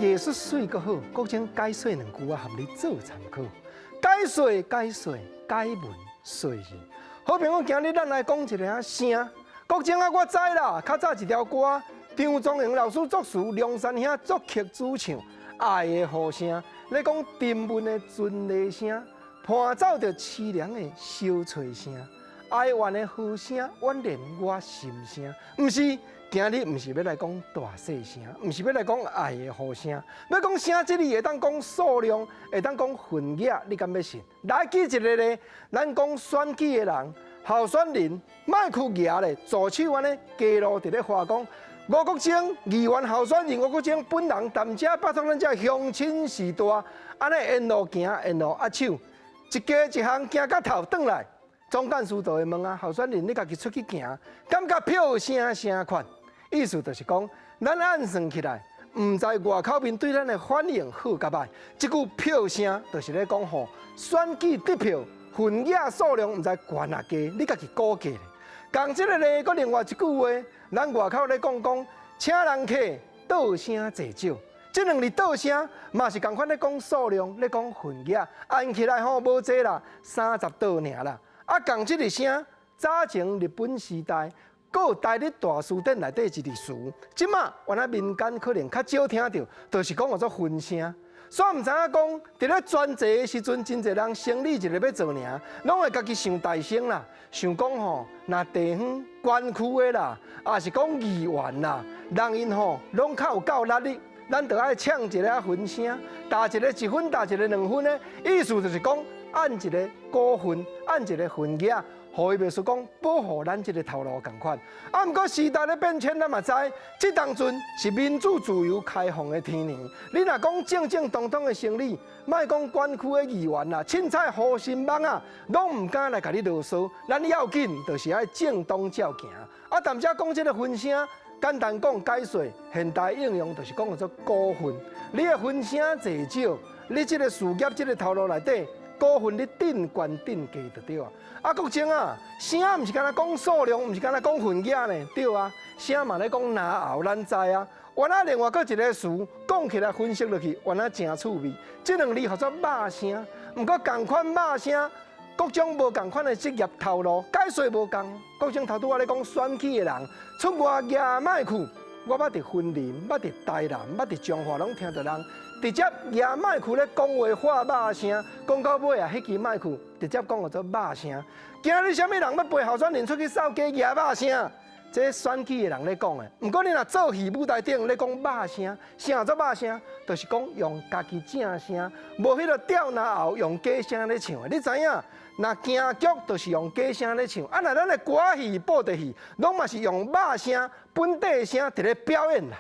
藝術媠閣好，國政解說兩句，我含你做參考。解說解說解文說字。好朋友，今日咱來講一个啊聲。國政啊，我知啦，較早一條歌，張宗榮老師作詞，梁山兄作曲主唱，愛的呼聲，咧講沉悶的陣雷聲，伴奏著淒涼的小吹聲，哀怨的呼聲，宛然我心聲。毋是，今日毋是欲來講大細聲，毋是欲來講愛的呼聲，欲講聲這裡會當講數量，會當講份額，你敢欲信？來舉一个例，咱講選舉的人，候選人麥克舉咧，助手按呢街路佇咧話講，吳國楨議員候選人吳國楨本人踮遮拜託咱遮鄉親序大，按呢沿路行，沿路握手，一家一項行到頭轉來，總幹事就會問啊，候選人你家己出去行，感覺票聲啥款？意思就是講，咱按算起來，毋知外口面對咱的反應好佮歹。這句票聲就是咧講吼，選舉得票份額數量毋知懸抑低，你家己估計。仝這个咧，閣另外一句話，咱外口咧講講，請人客桌聲濟少，這兩字桌聲嘛是仝款咧講數量，咧講份額，按起來吼無濟啦，30桌爾啦。啊，仝這个聲，早前日本時代，閣有台日大辭典內底一字詞，這馬原來民間可能較少聽著，就是講叫做分聲。煞毋知影講，佇咧專制的時陣，真濟人生理一个欲做爾，攏會家己想大聲啦，想講吼，若地方縣區的啦，抑是講議員啦，人𪜶吼攏較有夠力的，咱就愛唱一个分聲，踏一个一分，踏一个兩分的，意思就是講按一个股份，按一个份額。予伊袂輸講保護咱這个頭路仝款。啊，毋過時代咧變遷，咱嘛知，這當陣是民主自由開放的天年。你若講正正當當的生理，莫講縣區的議員啦，凊彩護心網仔，攏毋敢來共你囉嗦。咱要緊就是愛正當照行。啊，踮遮講這个分聲，簡單講解說，現代應用就是講叫做股份。你的分聲濟少，你這个事業這个頭路內底，股份你頂懸頂低就對啊。啊，國政啊，聲毋是干焦講數量，毋是干焦講份額呢，對啊。聲嘛咧講嚨喉，咱知啊。原來另外閣一个詞講起來分析落去，原來誠趣味。這兩字號做肉聲，毋過仝款肉聲，各種無仝款的職業頭路，解說無仝。國政頭拄仔咧講選舉的人出外舉麥克，我捌佇雲林，捌佇台南，捌佇彰化，攏聽著人直接舉麥克咧講話發肉聲，講到尾啊，彼支麥克直接講叫做肉聲。今日啥物人欲陪候選人出去掃街舉肉聲？這選舉的人咧講的。毋過你若做戲舞台頂咧講肉聲，啥做肉聲？就是講用家己正聲，無彼个吊嚨喉用假聲咧唱的。你知影？若京劇就是用假聲咧唱，啊，若咱的歌仔戲、布袋戲，攏嘛是用肉聲、本地聲佇咧表演啦。